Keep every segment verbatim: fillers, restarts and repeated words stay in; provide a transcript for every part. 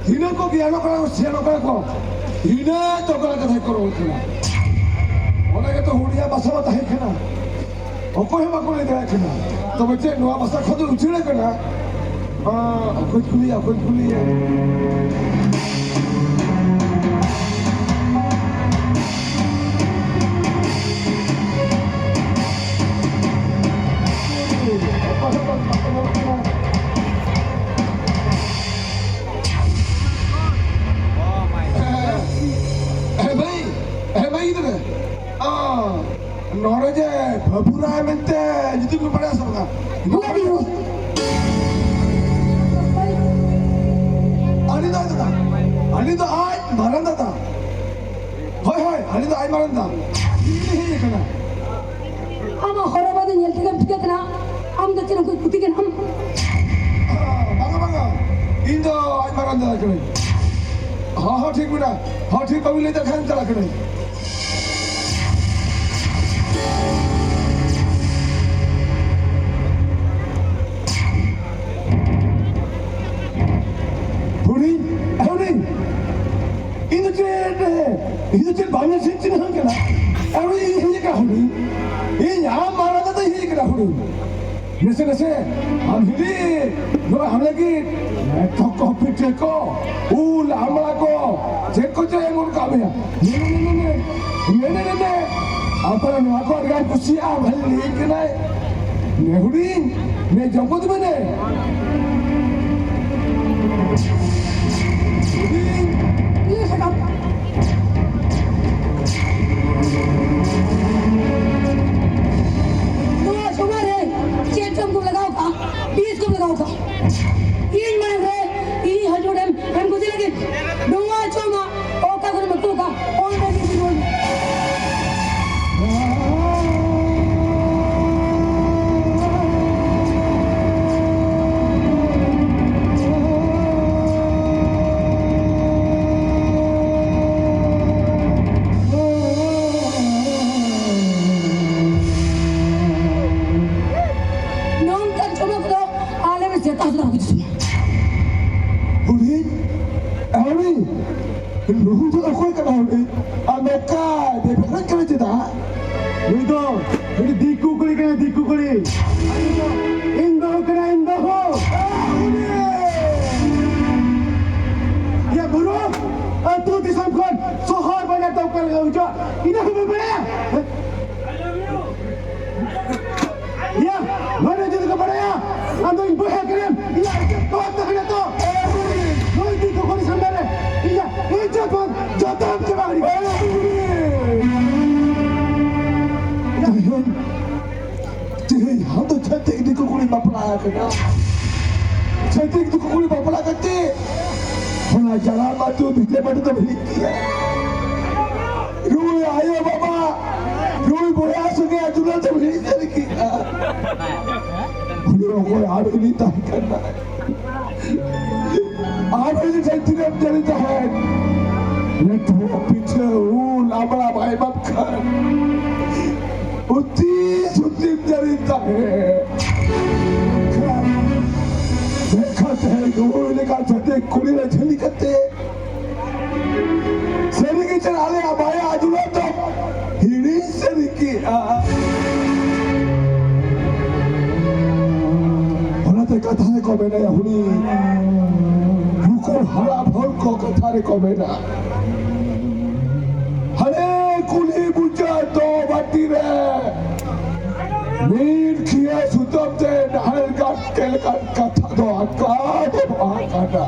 ᱛᱤᱱᱟᱹᱜ ᱠᱚ ᱜᱮᱭᱟᱱᱚᱜ ᱠᱟᱱᱟ ᱠᱚ, ᱥᱮᱭᱟᱱᱚᱜ ᱠᱟᱱᱟ ᱠᱚ, ᱤᱱᱟᱹ ᱛᱚ ᱠᱟᱛᱷᱟ ᱠᱟᱛᱷᱟ ᱠᱚ ᱨᱚᱲ ᱠᱟᱱᱟ᱾ ᱚᱱᱟ ᱜᱮᱛᱚ ᱦᱩᱰᱤᱧᱟᱜ ᱵᱷᱟᱥᱟ ᱢᱟ ᱛᱟᱦᱮᱸ ᱠᱟᱱᱟ, ᱚᱠᱚᱭ ᱦᱚᱸ ᱵᱟᱠᱚ ᱞᱟᱹᱭ ᱫᱟᱲᱮᱭᱟᱜ ᱠᱟᱱᱟ᱾ ᱛᱚᱵᱮ ᱪᱮᱫ ᱱᱚᱣᱟ ᱵᱷᱟᱥᱟ ᱠᱷᱚᱱ ᱫᱚ ᱩᱪᱟᱹᱲ ᱟᱠᱟᱱᱟ? ᱟᱸ, ᱚᱠᱚᱭ ᱠᱩᱞᱤᱭᱟ, ᱚᱠᱚᱭ ᱠᱩᱞᱤᱭᱟ? ᱦᱮᱸ ᱵᱷᱟᱹᱭ, ᱦᱮᱸ ᱵᱷᱟᱹᱭ ᱜᱤᱫᱽᱨᱟᱹ, ᱟᱸ, ᱱᱚᱰᱮ ᱡᱮ ᱵᱟᱹᱵᱩ ᱨᱟᱭ ᱢᱮᱱᱛᱮ ᱧᱩᱛᱩᱢ ᱯᱮ ᱵᱟᱲᱟᱭᱟ ᱥᱮ ᱵᱟᱝᱟ? ᱦᱳᱭ, ᱦᱳᱭ᱾ ᱟᱹᱞᱤᱧ ᱫᱚ ᱟᱡ ᱫᱟᱫᱟ, ᱟᱹᱞᱤᱧ ᱫᱚ ᱟᱡ ᱢᱟᱨᱟᱝ ᱫᱟᱫᱟ᱾ ᱦᱳᱭ, ᱦᱳᱭ, ᱟᱹᱞᱤᱧ ᱫᱚ ᱟᱡ ᱢᱟᱨᱟᱝ ᱫᱟᱫᱟ᱾ ᱤᱧ ᱦᱮᱡ ᱟᱠᱟᱱᱟ᱾ ᱟᱢᱟᱜ ᱦᱚᱨᱚᱜ ᱵᱟᱸᱫᱮ ᱧᱮᱞ ᱛᱮᱜᱮᱢ ᱴᱷᱤᱠᱟᱹ ᱠᱟᱱᱟ, ᱟᱢ ᱫᱚ ᱪᱮᱫ ᱩᱱᱠᱩ ᱯᱩᱛᱤ ᱠᱟᱱᱟᱢ? ᱵᱟᱝᱟ, ᱵᱟᱝᱟ, ᱤᱧ ᱫᱚ ᱟᱡ ᱢᱟᱨᱟᱝ ᱫᱟᱫᱟ ᱠᱟᱹᱱᱟᱹᱧ᱾ ᱦᱚᱸ, ᱦᱚᱸ, ᱴᱷᱤᱠ ᱢᱮᱱᱟᱜᱼᱟ᱾ ᱦᱚᱸ, ᱴᱷᱤᱠ ᱵᱟᱹᱵᱤᱱ ᱞᱟᱹᱭ ᱫᱟᱲᱮᱭᱟᱜ ᱠᱷᱟᱱ ᱪᱟᱞᱟᱜ ᱠᱟᱹᱱᱟᱹᱧ᱾ ᱦᱩᱰᱤᱧ, ᱦᱩᱰᱤᱧ, ᱤᱧ ᱫᱚ ᱪᱮᱫ, ᱤᱧ ᱫᱚ ᱪᱮᱫ ᱵᱟᱝ ᱧᱮᱞ ᱥᱮᱫ ᱪᱮᱫ ᱦᱚᱸ ᱠᱟᱱᱟ᱾ ᱟᱨ ᱤᱧ ᱦᱮᱡ ᱟᱠᱟᱱᱟ ᱦᱩᱰᱤᱧ, ᱤᱧ ᱟᱢ ᱢᱟᱨᱟᱝ ᱫᱟᱫᱟ ᱦᱮᱡ ᱟᱠᱟᱱᱟ ᱦᱩᱰᱤᱧ᱾ ᱱᱟᱥᱮ ᱱᱟᱥᱮ ᱟᱢ ᱦᱤᱞᱤ ᱱᱚᱣᱟ ᱟᱢ ᱞᱟᱹᱜᱤᱫ ᱞᱮᱴᱚ ᱠᱚ, ᱯᱤᱴᱷᱟᱹ ᱠᱚ, ᱩᱞ, ᱟᱢᱲᱟ ᱠᱚ, ᱪᱮᱫ ᱠᱚᱪᱚ ᱮᱢ ᱜᱚᱫ ᱠᱟᱜ ᱢᱮᱭᱟ᱾ ᱱᱮ, ᱱᱮ, ᱱᱮ, ᱱᱮ, ᱱᱮ᱾ ᱟᱯᱟᱨ ᱱᱚᱣᱟ ᱠᱚ ᱟᱹᱰᱤ ᱟᱸᱴ ᱠᱩᱥᱤᱭᱟᱜᱼᱟ, ᱵᱷᱟᱞᱮ ᱞᱟᱹᱭ ᱠᱟᱱᱟᱭ᱾ ᱱᱮ ᱦᱩᱰᱤᱧ, ᱱᱮ ᱡᱚᱢ ᱠᱚ ᱛᱚᱵᱮ ᱱᱮ᱾ ᱦᱩᱰᱤᱧ᱾ ᱤᱭᱟᱹ ᱥᱟᱠᱟᱢ᱾ ᱱᱚᱣᱟ ᱥᱚᱢᱚᱭ ᱨᱮ ᱪᱮᱫ ᱪᱚᱝ ᱠᱚ ᱞᱟᱜᱟᱣ ᱠᱟᱜᱼᱟ, ᱵᱤᱥ ᱠᱚ ᱞᱟᱜᱟᱣ ᱠᱟᱜᱼᱟ᱾ ᱤᱧ ᱢᱟᱲᱟᱝ ᱨᱮ ᱤᱧ ᱦᱟᱡᱩᱲ ᱮᱢ, ᱮᱢ ᱠᱩᱥᱤ ᱞᱟᱹᱜᱤᱫ ᱱᱚᱣᱟ ᱪᱚᱝ ᱚᱠᱟ ᱠᱚᱨᱮ ᱵᱟᱠᱚ ᱠᱟᱜᱼᱟ, ᱚᱸᱰᱮ ᱜᱮ ᱡᱤᱵᱚᱱ᱾ ᱟᱨ ᱱᱚᱝᱠᱟ ᱵᱮᱵᱷᱟᱨᱚᱜ ᱠᱟᱱᱟ ᱪᱮᱫᱟᱜ? ᱱᱩᱭ ᱫᱚ ᱢᱤᱫᱴᱤᱡ ᱫᱤᱠᱩ ᱠᱩᱲᱤ ᱠᱟᱱᱟᱭ, ᱫᱤᱠᱩ ᱠᱩᱲᱤ᱾ ᱤᱧ ᱵᱟᱹᱦᱩ ᱠᱟᱱᱟᱭ, ᱤᱧ ᱵᱟᱹᱦᱩ᱾ ᱭᱟ ᱵᱩᱨᱩ, ᱟᱹᱛᱩ ᱫᱤᱥᱚᱢ ᱠᱷᱚᱱ ᱥᱚᱦᱚᱨ ᱵᱟᱡᱟᱨ ᱛᱮ ᱚᱠᱟ ᱞᱮᱠᱟ ᱦᱤᱡᱩᱜᱼᱟ, ᱤᱱᱟᱹ ᱦᱚᱸ ᱵᱟᱹᱧ ᱵᱟᱲᱟᱭᱟ᱾ ᱭᱟ, ᱱᱚᱰᱮ ᱡᱩᱫᱤ ᱠᱚ ᱵᱟᱲᱟᱭᱟ, ᱟᱢ ᱫᱚ ᱤᱧ ᱵᱚᱭᱦᱟ ᱠᱟᱱᱟᱢ, ᱤᱧᱟᱹᱜ ᱤᱡᱽᱡᱚᱛ ᱵᱟᱝ ᱛᱟᱦᱮᱱᱟ ᱛᱚ᱾ ᱱᱩᱭ ᱫᱤᱠᱩ ᱠᱩᱲᱤ ᱥᱟᱢᱱᱟ ᱨᱮ ᱤᱧᱟᱹᱜ ᱤᱡᱽᱡᱚᱛ ᱵᱟᱝ, ᱡᱚᱛᱚᱢ ᱪᱟᱵᱟ ᱜᱤᱰᱤ ᱠᱟᱜᱼᱟ᱾ ᱛᱮᱦᱮᱧ, ᱛᱮᱦᱮᱧ ᱟᱢ ᱫᱚ ᱪᱷᱟᱹᱛᱤᱠ ᱫᱤᱠᱩ ᱠᱩᱲᱤ ᱵᱟᱯᱞᱟ ᱟᱠᱟᱱᱟ᱾ ᱪᱷᱟᱹᱛᱤᱠ ᱫᱤᱠᱩ ᱠᱩᱲᱤ ᱵᱟᱯᱞᱟ ᱠᱟᱛᱮ ᱚᱱᱟ ᱡᱟᱞᱟ ᱢᱟᱛᱩ ᱵᱷᱤᱛᱟᱹ ᱢᱟᱹᱴᱤ ᱫᱚ ᱵᱷᱤᱲᱤᱡ ᱜᱮᱭᱟ᱾ ᱱᱩᱭ ᱟᱭᱳ ᱵᱟᱵᱟ, ᱱᱩᱭ ᱵᱚᱭᱦᱟ ᱥᱚᱸᱜᱮ ᱟᱹᱛᱩ ᱨᱮ ᱫᱚ ᱵᱷᱤᱲᱤᱡ ᱥᱟᱹᱨᱤ ᱜᱮᱭᱟ᱾ ᱩᱱᱤ ᱚᱠᱚᱭ ᱟᱨ ᱩᱱᱤ ᱛᱟᱦᱮᱸ ᱠᱟᱱᱟ᱾ ᱟᱨ ᱩᱱᱤ ᱴᱷᱮᱱ ᱛᱤᱱᱟᱹᱜ ᱡᱟᱹᱨᱤ ᱛᱟᱦᱮᱸᱱ᱾ ᱞᱮᱴᱚ ᱯᱤᱴᱷᱟᱹ ᱩᱞ ᱟᱢᱲᱟ ᱵᱟᱭ ᱮᱢᱟᱢ ᱠᱷᱟᱱ᱾ ᱩᱛᱤ ᱥᱩᱛᱤᱢ ᱡᱟᱹᱨᱤ ᱛᱟᱦᱮᱸᱱ᱾ ᱢᱮᱱᱠᱷᱟᱱ ᱛᱮᱦᱮᱧ ᱱᱩᱭ ᱞᱮᱠᱟ ᱡᱟᱹᱛᱤ ᱠᱩᱲᱤ ᱨᱮ ᱡᱷᱟᱹᱞᱤ ᱠᱟᱛᱮ ᱥᱟᱹᱨᱤ ᱜᱮ ᱪᱮᱫ ᱟᱞᱮᱭᱟᱜ ᱢᱟᱭᱟ ᱫᱩᱞᱟᱹᱲ ᱫᱚ ᱦᱤᱲᱤᱧ ᱥᱟᱹᱨᱤ ᱠᱮᱜᱼᱟ᱾ ᱚᱱᱟᱛᱮ ᱠᱟᱛᱷᱟ ᱨᱮᱠᱚ ᱢᱮᱱᱟ, ᱦᱩᱲᱤ ᱱᱩᱠᱩ ᱦᱟᱲᱟᱢ ᱦᱚᱲ ᱠᱚ ᱠᱟᱛᱷᱟ ᱨᱮᱠᱚ ᱢᱮᱱᱟ, ᱦᱟᱱᱮ ᱠᱩᱞᱦᱤ ᱢᱩᱪᱟᱹᱫ ᱫᱚ ᱵᱟᱹᱴᱤ ᱨᱮ ᱢᱤᱫ ᱠᱷᱤᱭᱟᱹ ᱥᱩᱛᱟᱹᱢ ᱛᱮ ᱱᱟᱦᱮᱞ ᱜᱟᱱ ᱪᱮᱫ ᱞᱮᱠᱟᱱ ᱠᱟᱛᱷᱟ ᱫᱚ ᱟᱠᱟ ᱫᱚ ᱵᱟᱝ ᱠᱟᱱᱟ᱾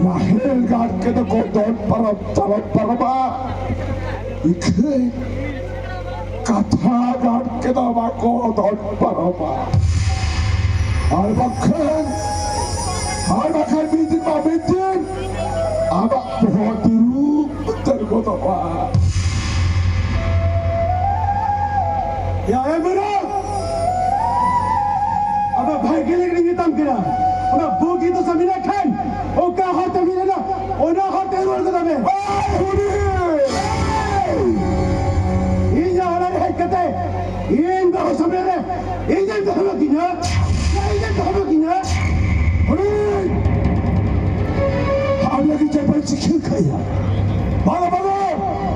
ᱱᱟᱦᱮᱞ ᱜᱟᱲ ᱠᱮᱫᱚ ᱠᱚ ᱫᱚᱱ ᱯᱟᱨᱚᱢ, ᱛᱟᱲᱟᱢ ᱯᱟᱨᱚᱢᱟ᱾ ᱤᱠᱷᱟᱹᱭ ᱠᱟᱛᱷᱟ ᱜᱟᱲ ᱠᱮᱫᱚ ᱵᱟᱠᱚ ᱫᱚᱱ ᱯᱟᱨᱚᱢᱟ᱾ ᱟᱨ ᱵᱟᱠᱷᱟᱱ, ᱟᱨ ᱵᱟᱠᱷᱟᱱ ᱢᱤᱫ ᱫᱤᱱ ᱵᱟ ᱢᱤᱫ ᱫᱤᱱ ᱟᱢᱟᱜ ᱵᱚᱦᱚᱜ ᱫᱩᱨᱩᱢ ᱩᱛᱟᱹᱨ ᱜᱚᱫᱚᱜᱼᱟ᱾ ᱭᱟ ᱮ ᱢᱮᱨᱚᱢ! ᱟᱵᱚ ᱵᱷᱟᱜᱮ ᱞᱟᱹᱜᱤᱫ ᱤᱧ ᱢᱮᱛᱟᱢ ᱠᱟᱱᱟ᱾ ᱟᱢᱟᱜ ᱵᱩᱜᱤ ᱫᱚᱥᱟ ᱢᱮᱱᱟᱜ ᱠᱷᱟᱱ, ᱚᱠᱟ ᱦᱚᱨ ᱛᱮᱢ ᱦᱮᱡ ᱞᱮᱱᱟ, ᱚᱱᱟ ᱦᱚᱨ ᱛᱮ ᱨᱩᱣᱟᱹᱲ ᱜᱚᱫᱚᱜ ᱢᱮ᱾ ᱵᱟᱭ ᱦᱩᱰᱤᱧ! ᱤᱧᱟᱜ ᱚᱲᱟᱜ ᱨᱮ ᱦᱮᱡ ᱠᱟᱛᱮ, ᱤᱧ ᱵᱟᱹᱦᱩ ᱥᱟᱢᱱᱟ ᱨᱮ ᱤᱧᱮᱢ ᱫᱚᱦᱚ ᱠᱤᱧᱟ? ᱤᱧᱮᱢ ᱫᱚᱦᱚ ᱠᱤᱧᱟ? ᱦᱩᱰᱤᱧ! ᱟᱢ ᱞᱟᱹᱜᱤᱫ ᱪᱮᱫ ᱵᱟᱹᱧ ᱪᱤᱠᱟᱹ ᱠᱟᱫᱟ? ᱵᱟᱝᱟ, ᱵᱟᱝᱟ,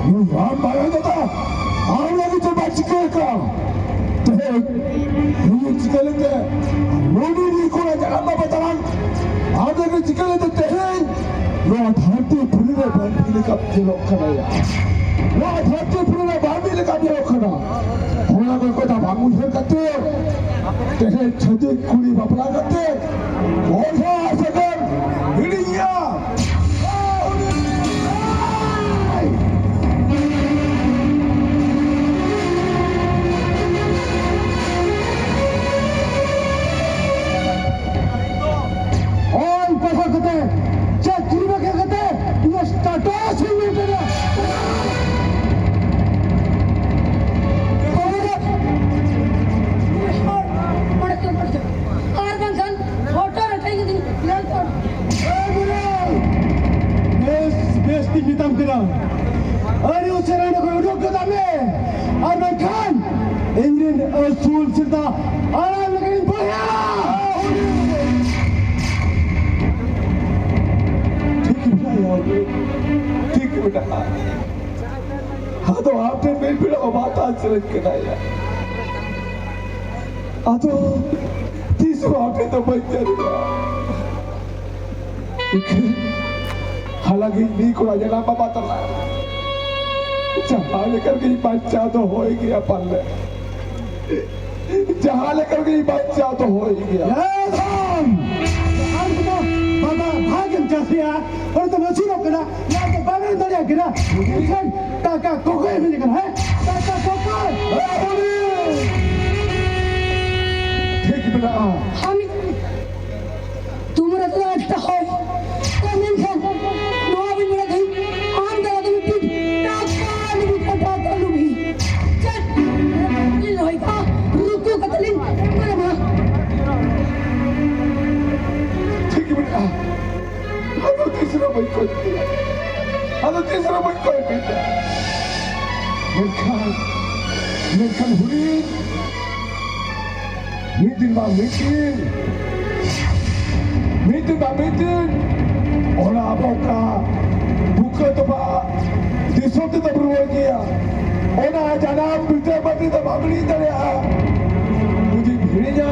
ᱱᱩᱭ ᱨᱟᱢ ᱵᱟᱝᱟ ᱫᱟᱫᱟ, ᱟᱢ ᱞᱟᱹᱜᱤᱫ ᱛᱮ ᱵᱟᱭ ᱪᱤᱠᱟᱹ ᱟᱠᱟᱫᱼᱟ᱾ ᱛᱮᱦᱮᱧ ᱱᱩᱭ ᱪᱤᱠᱟᱹ ᱞᱮᱠᱟ ᱱᱩᱭ ᱱᱩᱭ ᱠᱚᱲᱟ ᱡᱟᱱᱟᱢ ᱵᱟᱵᱟ ᱛᱟᱞᱟᱝ, ᱟᱢ ᱞᱟᱹᱜᱤᱫ ᱪᱤᱠᱟᱹ ᱞᱮᱠᱟ ᱛᱮᱦᱮᱧ ᱱᱚᱣᱟ ᱫᱷᱟᱹᱨᱛᱤ ᱯᱩᱨᱤ ᱨᱮ ᱵᱟᱹᱱᱢᱤ ᱞᱮᱠᱟ ᱧᱮᱞᱚᱜ ᱠᱟᱱᱟ ᱭᱟ᱾ ᱱᱚᱣᱟ ᱫᱷᱟᱹᱨᱛᱤ ᱯᱩᱨᱤ ᱨᱮ ᱵᱟᱹᱱᱢᱤ ᱞᱮᱠᱟ ᱧᱮᱞᱚᱜ ᱠᱟᱱᱟ᱾ ᱚᱱᱟ ᱠᱚ ᱠᱟᱛᱷᱟ ᱵᱟᱝ ᱩᱭᱦᱟᱹᱨ ᱠᱟᱛᱮ ᱛᱮᱦᱮᱧ ᱪᱷᱟᱹᱛᱤᱠ ᱠᱩᱲᱤ ᱵᱟᱯᱞᱟ ᱠᱟᱛᱮ ᱵᱚᱭᱦᱟ ᱥᱟᱹᱜᱟᱹᱭ ᱦᱤᱲᱤᱧ ᱮᱭᱟ᱾ ᱚᱞ ᱯᱟᱲᱦᱟᱣ ᱠᱟᱛᱮ, ᱪᱟᱹᱠᱨᱤ ᱵᱟᱹᱠᱨᱤ ᱠᱟᱛᱮ, ᱤᱧᱟᱹᱜ status ᱦᱩᱭ ᱞᱮᱱ ᱛᱤᱧᱟ᱾ ᱟᱨ ᱵᱟᱝᱠᱷᱟᱱ ᱦᱚᱴᱚᱜ ᱨᱮ ᱴᱷᱮᱱ ᱠᱟᱛᱮᱧ ᱧᱮᱞ ᱠᱚᱣᱟ᱾ ᱮ ᱵᱩᱨᱩ! ᱵᱮᱥ, ᱵᱮᱥ ᱛᱤᱧ ᱢᱮᱛᱟᱢ ᱠᱟᱱᱟ᱾ ᱟᱹᱰᱤ ᱩᱥᱟᱹᱨᱟ ᱱᱚᱰᱮ ᱠᱷᱚᱱ ᱩᱰᱩᱠ ᱜᱚᱫᱚᱜ ᱢᱮ᱾ ᱟᱨ ᱵᱟᱝᱠᱷᱟᱱ ᱤᱧ ᱨᱮᱱ ᱟᱹᱥᱩᱞ ᱥᱮᱛᱟ ᱟᱲᱟᱜ ᱞᱮᱠᱟᱧ ᱵᱚᱦᱮᱞᱟ᱾ ᱴᱷᱤᱠ ᱢᱮᱱᱟᱭᱟ, ᱴᱷᱤᱠ ᱢᱮᱱᱟᱜᱼᱟ᱾ ᱟᱫᱚ ᱟᱢ ᱴᱷᱮᱱ ᱢᱤᱫ ᱵᱮᱲᱟ ᱦᱚᱸ ᱵᱟᱝ ᱛᱟᱦᱮᱸ ᱥᱟᱱᱟᱧ ᱠᱟᱱᱟ ᱭᱟ᱾ ᱟᱫᱚ ᱛᱤᱥ ᱦᱚᱸ ᱟᱢ ᱴᱷᱮᱱ ᱫᱚ ᱵᱟᱹᱧ ᱡᱟᱹᱨᱩᱲᱟ᱾ ᱤᱠᱷᱟᱹᱱ ᱦᱟᱞᱟᱝ ᱤᱧ ᱱᱩᱭ ᱠᱚᱲᱟ ᱡᱟᱱᱟᱢ ᱵᱟᱵᱟ ᱛᱟᱞᱟ᱾ ᱡᱟᱦᱟᱸ ᱞᱮᱠᱟ ᱨᱮᱜᱮᱧ ᱵᱟᱧᱪᱟᱣ ᱫᱚᱦᱚᱭ ᱜᱮᱭᱟ ᱯᱟᱞᱮ᱾ ᱡᱟᱦᱟᱸ ᱞᱮᱠᱟ ᱨᱮᱜᱮᱧ ᱵᱟᱧᱪᱟᱣ ᱫᱚᱦᱚᱭ ᱜᱮᱭᱟ᱾ ᱮ ᱫᱷᱚᱱ! ᱟᱢ ᱫᱚ ᱵᱟᱵᱟ ᱵᱷᱟᱜᱮᱢ ᱪᱟᱥᱮᱜᱼᱟ, ᱦᱚᱲ ᱫᱚᱢ ᱟᱹᱥᱩᱞᱚᱜ ᱠᱟᱱᱟ, ᱱᱚᱣᱟ ᱫᱚ ᱵᱟᱝ ᱮᱢ ᱫᱟᱲᱮᱭᱟᱜ ᱠᱟᱱᱟ᱾ ᱮᱱᱠᱷᱟᱱ ᱴᱟᱠᱟ ᱠᱚᱠᱚᱭ ᱮᱢᱟᱹᱧ ᱠᱟᱱᱟ, ᱦᱮᱸ? ᱴᱟᱠᱟ ᱠᱚᱠᱚᱭ! ᱮ ᱦᱚᱲ! ᱴᱷᱤᱠ ᱢᱮᱱᱟᱜᱼᱟ᱾ ᱟᱢ ᱛᱩᱢᱟᱨᱟ ᱛᱚ ᱟᱪᱪᱷᱟ ᱦᱚᱭ᱾ ᱛᱚ ᱢᱮᱱᱠᱷᱟᱱ ᱱᱚᱣᱟ ᱵᱟᱹᱧ ᱵᱟᱲᱟᱭ ᱛᱟᱦᱮᱸᱫ, ᱟᱢ ᱫᱟᱨᱟᱭ ᱛᱮ ᱢᱤᱫᱴᱤᱡ ᱴᱟᱠᱟ ᱞᱩᱵᱷᱤ, ᱴᱟᱠᱟ ᱞᱩᱵᱷᱤ᱾ ᱪᱮᱫ? ᱞᱤᱧ ᱨᱚᱦᱚᱭ ᱠᱟᱜᱼᱟ, ᱨᱩᱠᱩ ᱠᱟᱛᱮ ᱞᱤᱧ ᱮᱢᱟᱢᱟ᱾ ᱴᱷᱤᱠ ᱜᱮ ᱢᱮᱱᱟᱜᱼᱟ᱾ ᱟᱫᱚ ᱛᱤᱥ ᱨᱮ ᱵᱟᱹᱧ ᱠᱚᱭ ᱯᱮᱭᱟ᱾ ᱟᱫᱚ ᱛᱤᱥ ᱨᱮ ᱵᱟᱹᱧ ᱠᱚᱭ ᱯᱮᱭᱟ᱾ ᱢᱮᱱᱠᱷᱟᱱ, ᱢᱮᱱᱠᱷᱟᱱ ᱦᱩᱰᱤᱧ, ᱢᱤᱫ ᱫᱤᱱ ᱵᱟᱝ ᱢᱤᱫ ᱫᱤᱱ, ᱢᱤᱫ ᱫᱤᱱ ᱵᱟᱝ ᱢᱤᱫ ᱫᱤᱱ, ᱚᱱᱟ ᱟᱵᱚ ᱚᱠᱟ ᱛᱚᱯᱟᱜᱼᱟ, ᱫᱤᱥᱚᱢ ᱛᱮᱫᱚᱢ ᱨᱩᱣᱟᱹᱲ ᱜᱮᱭᱟ᱾ ᱚᱱᱟ ᱡᱟᱱᱟᱢ ᱵᱷᱤᱴᱟᱹ ᱢᱟᱹᱴᱤ ᱫᱚ ᱵᱟᱢ ᱦᱤᱲᱤᱧ ᱫᱟᱲᱮᱭᱟᱜᱼᱟ᱾ ᱡᱩᱫᱤᱢ ᱦᱤᱲᱤᱧᱟ,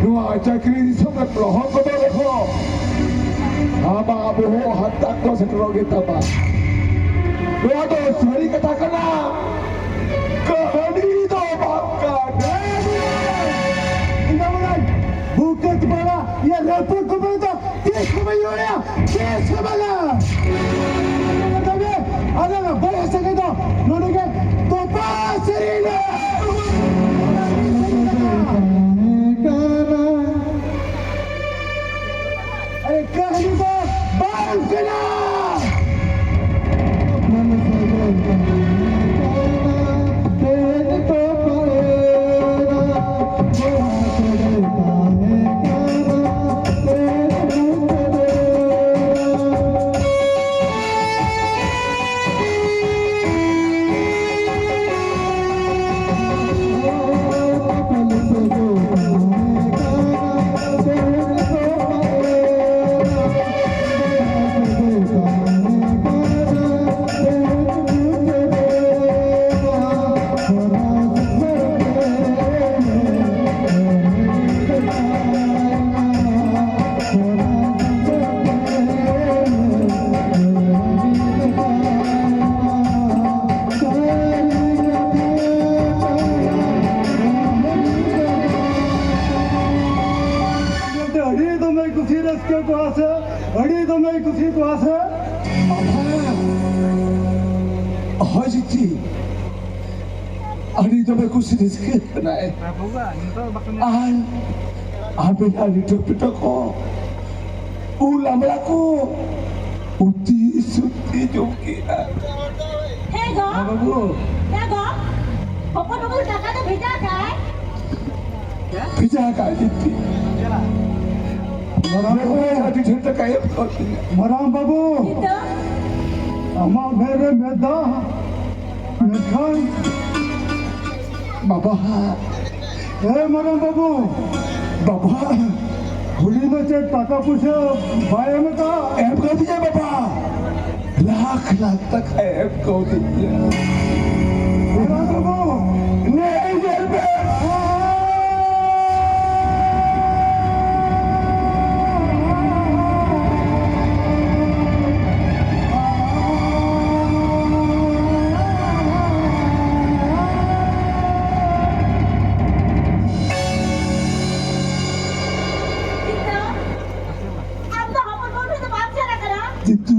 ᱱᱚᱣᱟ ᱪᱟᱹᱠᱨᱤ ᱫᱤᱥᱚᱢ ᱨᱮ ᱞᱚᱦᱚᱫ ᱜᱚᱫᱚᱜ ᱨᱮᱦᱚᱸ, ᱟᱢᱟᱜ ᱵᱚᱦᱚᱜ ᱦᱟᱱᱛᱟ ᱠᱚ ᱥᱮᱴᱮᱨᱚᱜ ᱜᱮ ᱛᱟᱢᱟ᱾ ᱱᱚᱣᱟ ᱫᱚ ᱥᱟᱹᱨᱤ ᱠᱟᱛᱷᱟ ᱠᱟᱱᱟ᱾ ᱠᱟᱹᱦᱱᱤ ᱫᱚ ᱵᱟᱝ ᱠᱟᱱᱟ᱾ ᱤᱧ ᱫᱚ ᱵᱚᱞᱮ ᱵᱩᱠᱟᱹ ᱛᱚᱯᱟᱜᱼᱟ, ᱤᱭᱟᱹ ᱨᱟᱹᱯᱩᱫ ᱠᱚ ᱢᱮᱱ ᱫᱚ ᱛᱤᱥ ᱦᱚᱸ ᱵᱟᱹᱧ ᱨᱚᱲᱟ, ᱛᱤᱥ ᱦᱚᱸ ᱵᱟᱝᱟ᱾ ᱛᱚᱵᱮ ᱟᱞᱮ ᱵᱟᱹᱭ ᱥᱟᱹᱜᱟᱹᱭ ᱫᱚ ᱱᱚᱰᱮ ᱜᱮ ᱛᱚᱯᱟ ᱥᱟᱹᱨᱤᱭᱮᱱᱟ᱾ ᱟᱨᱮ ᱠᱟᱹᱦᱱᱤ ᱫᱚ ᱵᱟᱝ ᱠᱟᱱᱟ᱾ ᱟᱹᱰᱤ ᱫᱚᱢᱮ ᱠᱩᱥᱤ ᱨᱟᱹᱥᱠᱟᱹ ᱠᱚᱜᱼᱟ ᱥᱮ, ᱟᱹᱰᱤ ᱫᱚᱢᱮ ᱠᱩᱥᱤ ᱠᱚᱜᱼᱟ ᱥᱮ᱾ ᱦᱳᱭ ᱡᱤᱛᱤ, ᱟᱹᱰᱤ ᱫᱚᱢᱮ ᱠᱩᱥᱤ ᱨᱟᱹᱥᱠᱟᱹ ᱠᱟᱱᱟᱭ᱾ ᱟᱨ ᱟᱵᱮᱱᱟᱜ ᱞᱤᱴᱟᱹ ᱯᱤᱴᱟᱹ ᱠᱚ, ᱩᱞ ᱟᱢᱲᱟ ᱠᱚ, ᱩᱛᱤ ᱥᱩᱛᱤ ᱡᱚᱢ ᱠᱮᱜᱼᱟ᱾ ᱦᱮᱸ ᱜᱚ᱾ ᱦᱮᱸ ᱵᱟᱹᱵᱩ᱾ ᱦᱮᱸ ᱜᱚ᱾ ᱦᱚᱯᱚᱱ ᱵᱟᱹᱵᱩ ᱫᱟᱠᱟ ᱫᱚ ᱵᱷᱮᱡᱟ ᱠᱟᱜᱼᱟᱭ᱾ ᱵᱷᱮᱡᱟ ᱠᱟᱜᱼᱟᱭ ᱡᱤᱛᱤ᱾ ᱢᱟᱨᱟᱝ ᱵᱟᱹᱵᱩ᱾ ᱟᱹᱰᱤ ᱰᱷᱮᱨ ᱫᱟᱠᱟᱭ ᱮᱢ ᱠᱟᱣᱫᱤᱧᱟ᱾ ᱢᱟᱨᱟᱝ ᱵᱟᱹᱵᱩ᱾ ᱱᱤᱛᱚᱜ? ᱟᱢᱟᱜ ᱢᱮᱫ ᱨᱮ ᱢᱮᱫ ᱫᱟᱜ᱾ ᱢᱮᱱᱠᱷᱟᱱ ᱵᱟᱵᱟ᱾ ᱮ ᱢᱟᱨᱟᱝ ᱵᱟᱹᱵᱩ᱾ ᱵᱟᱵᱟ᱾ ᱦᱩᱞᱤ ᱫᱚ ᱪᱮᱫ ᱴᱟᱠᱟ ᱯᱩᱭᱥᱟᱹ ᱵᱟᱭ ᱮᱢ ᱟᱠᱟᱫ? ᱮᱢ ᱠᱟᱣᱫᱤᱧᱟᱭ ᱵᱟᱵᱟ᱾ ᱞᱟᱠᱷ ᱞᱟᱠᱷ ᱴᱟᱠᱟ ᱮᱢ ᱠᱟᱣᱫᱤᱧᱟ᱾ ᱱᱮ ᱧᱮᱞ ᱢᱮ᱾ ᱟᱢ ᱫᱚ ᱦᱚᱯᱚᱱ ᱵᱟᱹᱦᱩ ᱴᱷᱮᱱ ᱫᱚ ᱵᱟᱢ ᱪᱟᱞᱟᱜ ᱠᱟᱱᱟ? ᱡᱤᱛᱩ᱾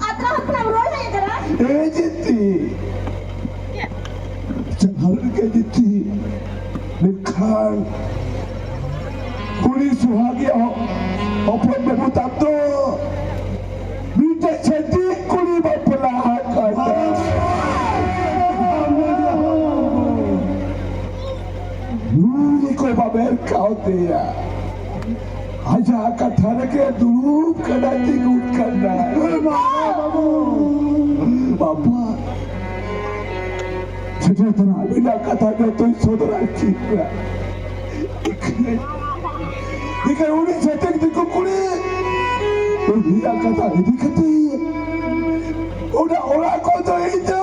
ᱟᱛᱨᱟ ᱦᱚᱯᱚᱱ ᱮᱢ ᱨᱚᱲ ᱦᱮᱡ ᱟᱠᱟᱱᱟ? ᱮ ᱡᱤᱛᱩ᱾ ᱪᱟᱞᱟᱣ ᱞᱮᱱ ᱜᱮ ᱡᱤᱛᱩ᱾ ᱢᱮᱱᱠᱷᱟᱱ ᱠᱩᱲᱤ ᱥᱩᱦᱟᱜᱤ ᱦᱚ-, ᱦᱚᱯᱚᱱ ᱵᱟᱹᱵᱩ ᱛᱟᱢ ᱫᱚ ᱢᱤᱫᱴᱮᱡ ᱪᱷᱟᱹᱛᱤᱠ ᱠᱩᱲᱤ ᱵᱟᱯᱞᱟ ᱟᱠᱟᱫᱟ᱾ ᱱᱩᱭ ᱠᱚ ᱵᱟᱵᱮᱨ ᱠᱟᱣᱫᱮᱭᱟ᱾ ᱟᱡᱟᱜ ᱠᱟᱛᱷᱟ ᱨᱮᱜᱮ ᱫᱩᱲᱩᱵ ᱠᱟᱱᱟ, ᱛᱤᱸᱜᱩᱱ ᱠᱟᱱᱟ᱾ ᱮ ᱵᱟᱵᱟ, ᱵᱟᱵᱟ᱾ ᱵᱟᱵᱟ, ᱥᱮᱴᱮᱨ ᱛᱚᱨᱟ ᱟᱹᱵᱤᱱᱟᱜ ᱠᱟᱛᱷᱟ ᱡᱚᱛᱚᱧ ᱥᱚᱫᱚᱨᱟ ᱪᱮᱫ ᱯᱮ? ᱤᱠᱷᱟᱹᱱ, ᱤᱠᱷᱟᱹᱱ ᱩᱱᱤ ᱪᱷᱟᱹᱛᱤᱠ ᱫᱤᱠᱩ ᱠᱩᱲᱤ, ᱩᱱᱤᱭᱟᱜ ᱠᱟᱛᱷᱟ ᱤᱫᱤ ᱠᱟᱛᱮ, ᱚᱱᱟ ᱚᱲᱟᱜ ᱠᱚ ᱫᱚ ᱤᱧ ᱫᱚ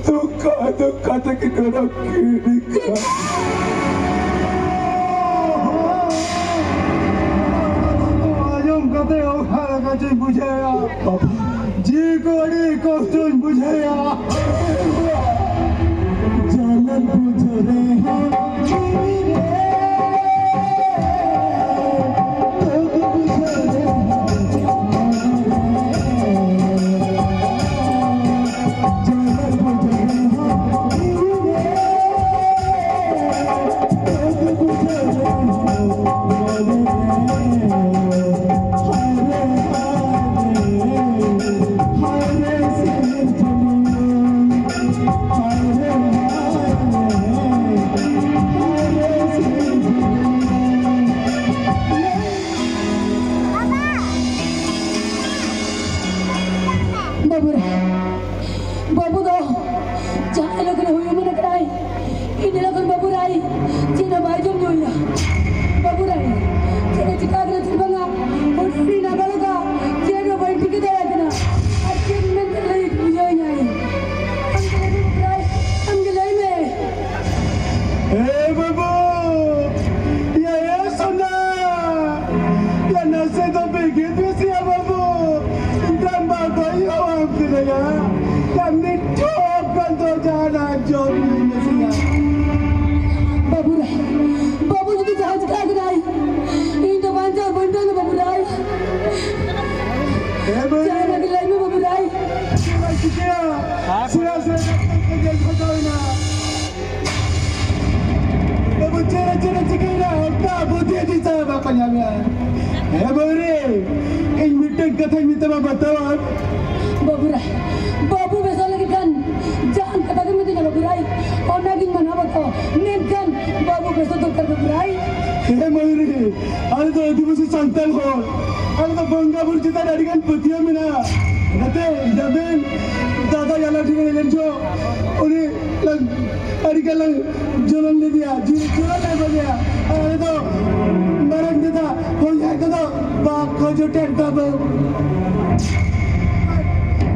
ᱫᱩᱠ, ᱫᱩᱠ ᱠᱟᱛᱮ ᱠᱤᱱ ᱚᱰᱚᱠ ᱠᱤᱱ᱾ ᱟᱸᱡᱚᱢ ᱠᱟᱛᱮ ᱚᱠᱟ ᱞᱮᱠᱟ ᱪᱚᱧ ᱵᱩᱡᱷᱟᱹᱣᱮᱫᱼᱟ᱾ ᱵᱟᱵᱟ᱾ ᱡᱤᱣᱤ ᱠᱚ ᱟᱹᱰᱤ ᱠᱚᱥᱴᱚᱧ ᱵᱩᱡᱷᱟᱹᱣᱮᱫᱼᱟ᱾ ᱡᱟᱞᱟᱢ ᱵᱩᱡᱷᱟᱹᱣ ᱨᱮᱦᱚᱸ ᱡᱤᱣᱤ ᱨᱮ ᱵᱟᱹᱵᱩ ᱨᱮ, ᱵᱟᱹᱵᱩ ᱫᱚ ᱡᱟᱦᱟᱸ ᱞᱚᱜᱚᱱ ᱦᱩᱭ ᱮᱢᱟᱱ ᱠᱟᱱᱟᱭ, ᱤᱱᱟᱹ ᱞᱚᱜᱚᱱ ᱵᱟᱹᱵᱩ ᱨᱟᱭ ᱪᱮᱫ ᱦᱚᱸ ᱵᱟᱭ ᱡᱚᱢ ᱧᱩᱭᱟ᱾ ᱵᱟᱹᱵᱩ ᱨᱟᱭ, ᱪᱮᱫ ᱮ ᱪᱤᱠᱟ ᱠᱟᱱᱟ ᱪᱮᱫ ᱵᱟᱝᱟ, ᱦᱩᱰᱤᱧ ᱦᱩᱰᱤᱧ ᱱᱟᱜᱟ ᱞᱮᱠᱟ ᱪᱮᱫ ᱦᱚᱸ ᱵᱟᱹᱧ ᱴᱷᱤᱠᱟᱹ ᱫᱟᱲᱮᱭᱟᱜ ᱠᱟᱱᱟ᱾ ᱡᱟᱦᱟᱱᱟᱜ ᱜᱮ ᱞᱟᱹᱭ ᱢᱮ ᱵᱟᱹᱵᱩ ᱨᱟᱭ᱾ ᱪᱮᱫ ᱮᱢ ᱪᱤᱠᱟᱹᱭᱟ? ᱥᱮᱬᱟ ᱥᱮᱬᱟ ᱰᱟᱠᱛᱟᱨ ᱠᱚ ᱧᱮᱞ ᱠᱷᱟᱴᱟᱣ ᱮᱱᱟ᱾ ᱵᱟᱹᱵᱩ, ᱪᱮᱫ ᱮ, ᱪᱮᱫ ᱮ ᱪᱤᱠᱟᱹᱭᱮᱱᱟ? ᱚᱱᱠᱟ ᱵᱩᱫᱷᱤ ᱫᱤᱥᱟᱹ ᱵᱟᱠᱚ ᱧᱟᱢᱮᱜᱼᱟ᱾ ᱦᱮ ᱵᱟᱹᱵᱩ ᱨᱮ, ᱤᱧ ᱢᱤᱫᱴᱮᱱ ᱠᱟᱛᱷᱟᱧ ᱢᱮᱛᱟᱢᱟ, ᱵᱟᱛᱟᱣᱟᱢ? ᱵᱟᱹᱵᱩ ᱨᱟᱭ, ᱵᱟᱹᱵᱩ ᱵᱮᱥᱚᱜ ᱞᱟᱹᱜᱤᱫ ᱠᱷᱟᱱ ᱡᱟᱦᱟᱱ ᱠᱟᱛᱷᱟ ᱜᱮ ᱢᱤᱛᱟᱹᱧᱟ ᱵᱟᱹᱵᱩ ᱨᱟᱭ, ᱚᱱᱟᱜᱤᱧ ᱢᱟᱱᱟᱣ ᱵᱟᱛᱟᱣᱟ᱾ ᱢᱮᱱᱠᱷᱟᱱ ᱵᱟᱹᱵᱩ ᱵᱮᱥᱚᱜ ᱫᱚᱨᱠᱟᱨ ᱵᱟᱹᱵᱩ ᱨᱟᱭ᱾ ᱦᱮ ᱢᱚᱭᱩᱨᱤ, ᱟᱞᱮ ᱫᱚ ᱟᱹᱫᱤᱵᱟᱹᱥᱤ ᱥᱟᱱᱛᱟᱲ ᱦᱚᱲ, ᱟᱞᱮ ᱫᱚ ᱵᱚᱸᱜᱟ ᱵᱩᱨᱩ ᱪᱮᱛᱟᱱ ᱨᱮ ᱟᱹᱰᱤ ᱜᱟᱱ ᱯᱟᱹᱛᱭᱟᱹᱣ ᱢᱮᱱᱟᱜᱼᱟ᱾ ᱚᱱᱟᱛᱮ ᱡᱟᱵᱮᱱ ᱫᱟᱫᱟ ᱡᱟᱞᱟ ᱴᱷᱮᱱ ᱦᱮᱡ ᱞᱮᱱ ᱪᱚ, ᱩᱱᱤ ᱞᱟᱝ ᱟᱹᱰᱤ ᱜᱟᱱ ᱞᱟᱝ ᱡᱚᱞᱚᱱ ᱞᱮᱫᱮᱭᱟ, ᱡᱤᱣᱤ ᱡᱚᱞᱚᱱ ᱞᱮ ᱮᱢᱟ ᱫᱮᱭᱟ᱾ ᱟᱨ ᱟᱞᱮ ᱫᱚ ᱢᱟᱨᱟᱝ ᱫᱟᱫᱟ ᱦᱚᱧᱦᱟᱨ ᱠᱚᱫᱚ ᱵᱟᱠᱚ ᱡᱚᱴᱮᱫ ᱠᱚᱣᱟ ᱵᱟᱹᱵᱩ᱾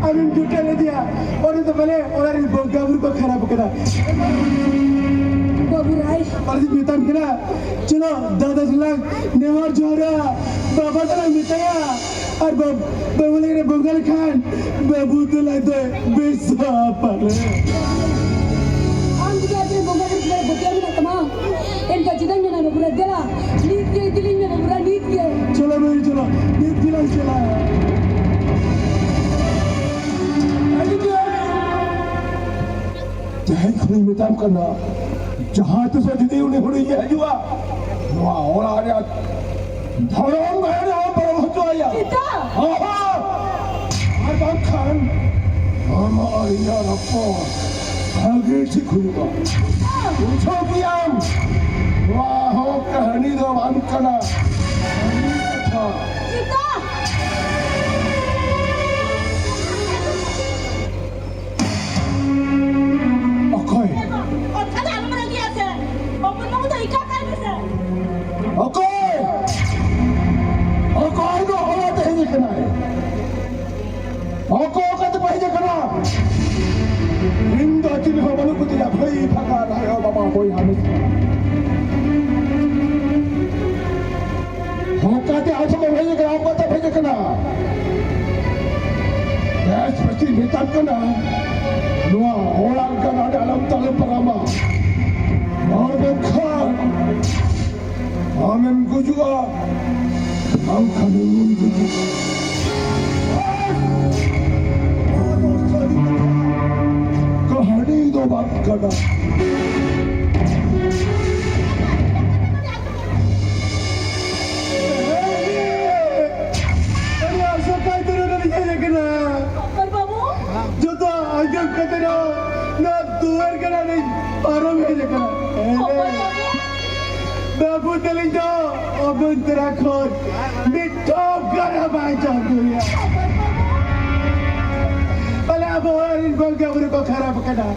ᱟᱢᱮᱢ ᱡᱚᱴᱮᱫ ᱞᱮᱫᱮᱭᱟ, ᱚᱸᱰᱮ ᱫᱚ ᱵᱚᱞᱮ ᱚᱲᱟᱜ ᱨᱮᱱ ᱵᱚᱸᱜᱟ ᱵᱩᱨᱩ ᱠᱚ ᱠᱷᱟᱨᱟᱯ ᱠᱟᱫᱟ᱾ ᱵᱟᱹᱵᱩ ᱨᱟᱭ᱾ ᱟᱨ ᱢᱮᱛᱟᱢ ᱠᱟᱱᱟ, ᱪᱚᱞᱚ ᱫᱟᱫᱟ ᱥᱟᱞᱟᱜ ᱱᱮᱦᱚᱨ ᱡᱚᱦᱟᱨᱟ, ᱵᱟᱵᱟ ᱥᱟᱞᱟᱜ ᱢᱮᱛᱟᱭᱟ, ᱟᱨ ᱵᱟᱵ-, ᱵᱟᱹᱵᱩ ᱞᱟᱹᱜᱤᱫ ᱮ ᱵᱚᱸᱜᱟ ᱞᱮᱠᱷᱟᱱ ᱵᱟᱹᱵᱩ ᱫᱚ ᱞᱟᱡ ᱫᱚᱭ ᱵᱮᱥᱟ ᱯᱟᱞᱮ᱾ ᱟᱢ ᱡᱩᱫᱤ ᱟᱡ ᱨᱮᱱ ᱵᱚᱸᱜᱟ ᱵᱩᱨᱩ ᱪᱮᱛᱟᱱ ᱨᱮ ᱯᱟᱹᱛᱭᱟᱹᱣ ᱢᱮᱱᱟᱜ ᱛᱟᱢᱟ, ᱮᱱᱠᱷᱟᱱ ᱪᱮᱫᱟᱜ ᱢᱮᱱᱟ ᱵᱟᱹᱵᱩ ᱨᱟᱭ? ᱫᱮᱞᱟ, ᱱᱤᱛ ᱜᱮ ᱤᱫᱤ ᱞᱤᱧ ᱢᱮ ᱵᱟᱹᱵᱩ ᱨᱟᱭ, ᱱᱤᱛ ᱜᱮ᱾ ᱪᱚᱞᱚ ᱵᱟᱹᱵᱩ, ᱪᱚᱞᱚ, ᱱᱤᱛ ᱜᱮᱞᱟᱝ ᱪᱟᱞᱟᱜᱼᱟ᱾ ᱛᱮᱦᱮᱧ ᱠᱷᱚᱱᱤᱧ ᱢᱮᱛᱟᱢ ᱠᱟᱱᱟ, ᱡᱟᱦᱟᱸ ᱛᱤᱥᱚᱜ ᱡᱩᱫᱤ ᱩᱱᱤ ᱦᱩᱲᱩᱧ ᱦᱤᱡᱩᱜᱼᱟ, ᱱᱚᱣᱟ ᱚᱲᱟᱜ ᱨᱮ ᱫᱷᱚᱨᱚᱢ ᱜᱟᱲ ᱨᱮ ᱦᱚᱸ ᱵᱚᱞᱚ ᱦᱚᱪᱚ ᱟᱭᱟ᱾ ᱪᱮᱫᱟᱜ? ᱦᱚᱸ, ᱦᱚᱸ᱾ ᱟᱨ ᱵᱟᱝᱠᱷᱟᱱ ᱟᱢᱟᱜ ᱟᱨ ᱤᱧᱟᱹᱜ ᱨᱚᱯᱚᱲ ᱵᱷᱟᱹᱜᱤ ᱴᱷᱤᱠ ᱦᱩᱭᱩᱜᱼᱟ᱾ ᱪᱮᱫᱟᱜ? ᱵᱩᱡᱷᱟᱹᱣ ᱜᱮᱭᱟᱢ? ᱱᱚᱣᱟ ᱦᱚᱸ ᱠᱟᱹᱦᱱᱤ ᱫᱚ ᱵᱟᱝ ᱠᱟᱱᱟ᱾ ᱥᱟᱹᱨᱤ ᱠᱟᱛᱷᱟ᱾ ᱪᱮᱫᱟᱜ? ᱚᱠᱚᱭ? ᱚᱱᱠᱟ ᱫᱚ ᱟᱞᱚᱢ ᱨᱟᱹᱜᱤᱜᱼᱟ ᱥᱮ᱾ ᱵᱟᱹᱵᱩ ᱵᱟᱹᱵᱩ ᱫᱚ ᱤᱠᱟᱹ ᱠᱟᱭ ᱢᱮᱥᱮ᱾ ᱚᱠᱚᱭ? ᱚᱠᱚᱭ ᱫᱚ ᱦᱚᱲ ᱛᱮᱦᱮᱧ ᱠᱟᱱᱟᱭ? ᱚᱠᱚᱭ ᱚᱠᱟ ᱛᱮᱯᱮ ᱦᱮᱡ ᱟᱠᱟᱱᱟ? ᱤᱧ ᱫᱚ ᱪᱤᱞᱤ ᱦᱚᱸ ᱵᱟᱹᱱᱩᱜ ᱠᱚᱛᱤᱧᱟ, ᱵᱷᱟᱹᱭ ᱵᱷᱟᱜᱟᱨ, ᱟᱭᱳ ᱵᱟᱵᱟ, ᱵᱚᱭᱦᱟ ᱢᱤᱥᱨᱟ᱾ ᱚᱱᱠᱟᱛᱮ ᱟᱢ ᱥᱟᱢᱟᱝ ᱦᱮᱡ ᱟᱠᱟᱱᱟ, ᱚᱠᱟ ᱛᱮ ᱦᱮᱡ ᱟᱠᱟᱱᱟ? ᱵᱮᱥ ᱵᱮᱥᱤᱧ ᱢᱮᱛᱟᱢ ᱠᱟᱱᱟ, ᱱᱚᱣᱟ ᱚᱲᱟᱜ ᱜᱟᱱ ᱟᱞᱚᱢ ᱛᱟᱞᱚᱢ ᱯᱟᱨᱚᱢᱟ᱾ ᱟᱨ ᱵᱟᱝᱠᱷᱟᱱ ᱟᱢᱮᱢ ᱜᱩᱡᱩᱜᱼᱟ, ᱵᱟᱝᱠᱷᱟᱱ ᱤᱧᱤᱧ ᱜᱩᱡᱩᱜᱼᱟ᱾ ᱟᱹᱰᱤ ᱟᱥᱚᱠᱟᱭ ᱛᱮ ᱱᱚᱰᱮ ᱞᱤᱧ ᱦᱮᱡ ᱟᱠᱟᱱᱟ᱾ ᱦᱚᱯᱚᱱ ᱵᱟᱹᱵᱩ᱾ ᱡᱚᱛᱚ ᱟᱸᱡᱚᱢ ᱠᱟᱛᱮ ᱨᱮᱦᱚᱸ ᱱᱚᱣᱟ ᱫᱩᱣᱟᱹᱨ ᱜᱟᱰᱟ ᱞᱤᱧ ᱯᱟᱨᱚᱢ ᱦᱮᱡ ᱟᱠᱟᱱᱟ᱾ ᱦᱚᱯᱚᱱ ᱵᱟᱹᱵᱩ᱾ ᱵᱟᱹᱵᱩ ᱛᱟᱹᱞᱤᱧ ᱫᱚ ᱚᱵᱚᱱᱛᱨᱟ ᱠᱷᱚᱱ ᱢᱤᱫ ᱴᱷᱚᱯ ᱜᱟᱰᱟ ᱵᱟᱭ ᱡᱚᱢ ᱧᱩᱭᱟ᱾ ᱯᱟᱞᱮ ᱟᱵᱚ ᱚᱲᱟᱜ ᱨᱮᱱ ᱵᱚᱸᱜᱟ ᱵᱩᱨᱩ ᱠᱚ ᱠᱷᱟᱨᱟᱯ ᱟᱠᱟᱱᱟ᱾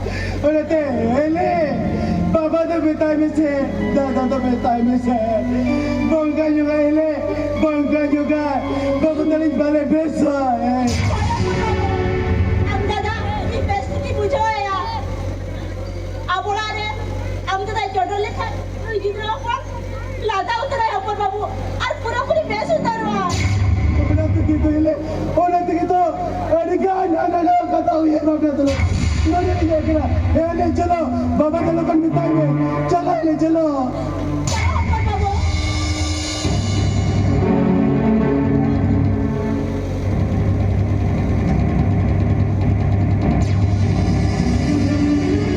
ᱚᱱᱟᱛᱮ ᱦᱮᱞᱮ, ᱵᱟᱵᱟ ᱫᱚ ᱢᱮᱛᱟᱭ ᱢᱮᱥᱮ, ᱫᱟᱫᱟ ᱫᱚ ᱢᱮᱛᱟᱭ ᱢᱮᱥᱮ, ᱵᱚᱸᱜᱟ ᱧᱚᱜᱟᱭ ᱦᱮᱞᱮ, ᱵᱚᱸᱜᱟ ᱧᱚᱜᱟᱭ, ᱵᱟᱹᱵᱩ ᱛᱟᱹᱞᱤᱧ ᱵᱟᱞᱮ ᱵᱮᱥᱟ᱾ ᱟᱢ ᱫᱟᱫᱟ, ᱤᱧ ᱵᱮᱥ ᱴᱷᱤᱠᱤᱧ ᱵᱩᱡᱷᱟᱹᱣᱮᱭᱟ᱾ ᱟᱵᱚ ᱚᱲᱟᱜ ᱨᱮ ᱟᱢ ᱫᱟᱫᱟᱭ ᱪᱚᱰᱚᱨ ᱞᱮᱠᱷᱟᱱ ᱱᱩᱭ ᱜᱤᱫᱽᱨᱟᱹ ᱦᱚᱯᱚᱱ ᱞᱟᱸᱫᱟ ᱩᱛᱟᱹᱨᱟᱭ ᱦᱚᱯᱚᱱ ᱵᱟᱹᱵᱩ, ᱟᱨ ᱯᱩᱨᱟᱹᱯᱩᱨᱤ ᱵᱮᱥ ᱩᱛᱟᱹᱨᱚᱜᱼᱟ᱾ ᱚᱱᱟ ᱛᱮᱜᱮ ᱛᱚ ᱤᱧ ᱞᱮ, ᱚᱱᱟ ᱛᱮᱜᱮ ᱛᱚ ᱟᱹᱰᱤ ᱜᱟᱱ ᱦᱟᱱᱟ ᱱᱟᱣᱟ ᱠᱟᱛᱷᱟ ᱩᱭᱦᱟᱹᱨ ᱵᱷᱟᱵᱽᱱᱟ ᱛᱩᱞᱩᱡ ᱱᱚᱰᱮ ᱞᱤᱧ ᱦᱮᱡ ᱠᱟᱱᱟ᱾ ᱦᱮᱸ ᱞᱮ ᱪᱚᱞᱚ, ᱵᱟᱵᱟ ᱫᱚ ᱞᱚᱜᱚᱱ ᱢᱮᱛᱟᱭ ᱢᱮ, ᱪᱟᱞᱟᱜ ᱞᱮ ᱪᱚᱞᱚ᱾ ᱪᱚᱞᱚ ᱦᱚᱯᱚᱱ ᱵᱟᱹᱵᱩ᱾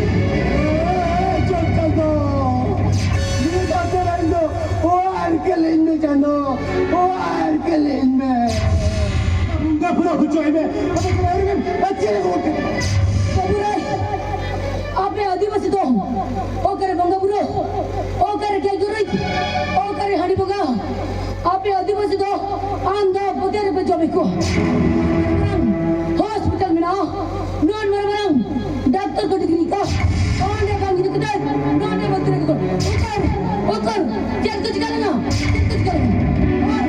ᱮ, ᱪᱚᱞ ᱪᱚᱞ ᱫᱚ, ᱱᱤᱭᱟᱹ ᱫᱷᱟᱣ ᱫᱚ ᱤᱧ ᱫᱚ ᱚᱣᱟᱨ ᱠᱟᱹᱞᱤᱧ ᱢᱮ ᱪᱟᱸᱫᱚ, ᱚᱣᱟᱨ ᱠᱟᱹᱞᱤᱧ ᱢᱮ᱾ ᱵᱚᱸᱜᱟ ᱯᱩᱨᱟᱹ ᱦᱚᱪᱚᱭ ᱢᱮ᱾ ᱟᱫᱚ ᱠᱚ ᱟᱹᱣᱨᱤ ᱜᱮ ᱟᱹᱪᱤᱨ ᱟᱹᱜᱩ ᱠᱮᱫ᱾ ᱵᱟᱹᱵᱩ ᱨᱮ, ᱟᱯᱮ ᱟᱹᱫᱤᱵᱟᱹᱥᱤ ᱫᱚ ᱚᱠᱟᱨᱮ ᱵᱚᱸᱜᱟ ᱵᱩᱨᱩ, ᱚᱠᱟᱨᱮ ᱜᱮᱡ ᱜᱩᱨᱤᱡ, ᱚᱠᱟᱨᱮ ᱦᱟᱺᱰᱤ ᱵᱚᱸᱜᱟ? ᱟᱯᱮ ᱟᱹᱫᱤᱵᱟᱹᱥᱤ ᱫᱚ ᱟᱱᱫᱷᱟ ᱯᱟᱹᱛᱭᱟᱹᱣ ᱨᱮᱯᱮ ᱡᱚᱢᱮᱫ ᱠᱚᱣᱟ᱾ ᱦᱚᱥᱯᱤᱴᱟᱞ ᱢᱮᱱᱟᱜᱼᱟ, ᱱᱚᱣᱟ ᱢᱟᱨᱟᱝ ᱢᱟᱨᱟᱝ ᱰᱟᱠᱛᱚᱨ ᱠᱚ ᱰᱤᱜᱽᱨᱤ ᱠᱚ, ᱚᱸᱰᱮ ᱵᱟᱝ ᱤᱫᱤ ᱠᱟᱛᱮ ᱱᱚᱰᱮ ᱵᱷᱚᱨᱛᱤ ᱨᱮ ᱠᱚ᱾ ᱩᱠᱩᱨ, ᱩᱠᱩᱨ, ᱪᱮᱫ ᱠᱚ ᱪᱤᱠᱟ ᱞᱮᱱᱟ? ᱪᱮᱫ ᱠᱚ ᱪᱤᱠᱟ ᱞᱮᱱᱟ? ᱟᱨ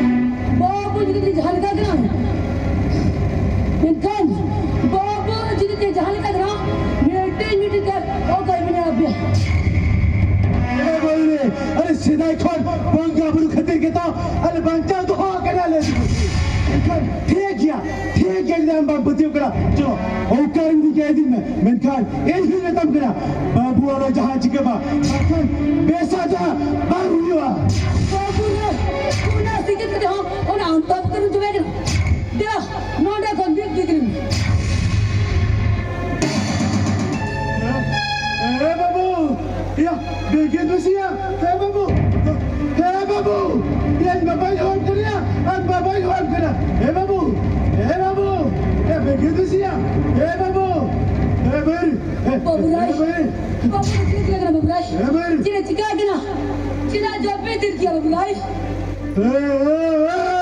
ᱵᱟᱹᱵᱩ ᱡᱩᱫᱤ ᱡᱟᱦᱟᱸ ᱞᱮᱠᱟ ᱠᱟᱱᱟ, ᱢᱮᱱᱠᱷᱟᱱ ᱵᱟᱹᱵᱩ ᱡᱩᱫᱤ ᱡᱟᱦᱟᱸ ᱞᱮᱠᱟ ᱠᱟᱱᱟ, ᱢᱤᱫᱴᱤᱡ ᱢᱤᱫᱴᱤᱡ ᱛᱮ ᱚᱠᱚᱭ ᱢᱮᱱᱟᱭᱟ ᱟᱯᱮᱭᱟ? ᱮ ᱵᱟᱹᱵᱩ ᱨᱮ, ᱟᱨᱮ ᱥᱮᱫᱟᱭ ᱠᱷᱚᱱ ᱵᱚᱸᱜᱟ ᱵᱩᱨᱩ ᱠᱷᱟᱹᱛᱤᱨ ᱜᱮᱛᱚ ᱟᱞᱮ ᱵᱟᱧᱪᱟᱣ ᱫᱚᱦᱚ ᱟᱠᱟᱱᱟ ᱞᱮ᱾ ᱮᱱᱠᱷᱟᱱ ᱴᱷᱤᱠ ᱜᱮᱭᱟ, ᱴᱷᱤᱠ ᱜᱮᱭᱟ, ᱡᱩᱫᱤ ᱟᱢ ᱵᱟᱢ ᱯᱟᱹᱛᱭᱟᱹᱣ ᱠᱟᱱᱟ, ᱪᱚ, ᱚᱠᱟᱨᱮᱢ ᱤᱫᱤ ᱠᱟᱭᱟ ᱤᱫᱤ ᱢᱮ, ᱢᱮᱱᱠᱷᱟᱱ ᱤᱧ ᱦᱚᱧ ᱢᱮᱛᱟᱢ ᱠᱟᱱᱟ, ᱵᱟᱹᱵᱩ ᱟᱞᱚ ᱡᱟᱦᱟᱸ ᱪᱤᱠᱟᱹ ᱢᱟ, ᱵᱟᱠᱷᱟᱱ ᱵᱮᱥᱟ ᱡᱟᱦᱟᱸ ᱵᱟᱝ ᱦᱩᱭᱩᱜᱼᱟ᱾ ᱵᱟᱹᱵᱩ ᱨᱮ, ᱚᱱᱟ ᱥᱤᱠᱤᱛ ᱠᱟᱛᱮ ᱦᱚᱸ ᱚᱱᱟ ᱟᱢ ᱵᱟᱹᱵᱩ ᱠᱟᱹᱱᱩᱢ ᱡᱚᱢᱮ ᱠᱟᱱᱟ᱾ ᱫᱮᱞᱟ, ᱱᱚᱰᱮ ᱠᱷᱚᱱ ᱢᱤᱫ ᱜᱤᱫᱽᱨᱟᱹ᱾ ᱮ ᱵᱟᱹᱵᱩ, ᱮ ᱵᱟᱹᱵᱩ, ᱮ ᱵᱮᱜᱮ ᱫᱩᱥᱤᱭᱟ, ᱮ ᱵᱟᱹᱵᱩ, ᱮ ᱵᱟᱹᱵᱩ, ᱮ ᱵᱟᱹᱵᱩ ᱨᱟᱭ᱾ ᱵᱟᱹᱵᱩ ᱨᱟᱭ᱾ ᱵᱟᱹᱵᱩ ᱨᱟᱭ, ᱪᱮᱫ ᱪᱤᱠᱟᱹ ᱠᱟᱱᱟ ᱵᱟᱹᱵᱩ ᱨᱟᱭ? ᱮ ᱵᱟᱹᱵᱩ᱾ ᱪᱮᱫ ᱮ ᱪᱤᱠᱟᱹ ᱠᱟᱱᱟ? ᱪᱮᱫᱟᱜ ᱡᱚᱵ ᱯᱮ ᱫᱟᱹᱲ ᱠᱮᱭᱟ ᱵᱟᱹᱵᱩ ᱨᱟᱭ? ᱮ, ᱮ, ᱮ᱾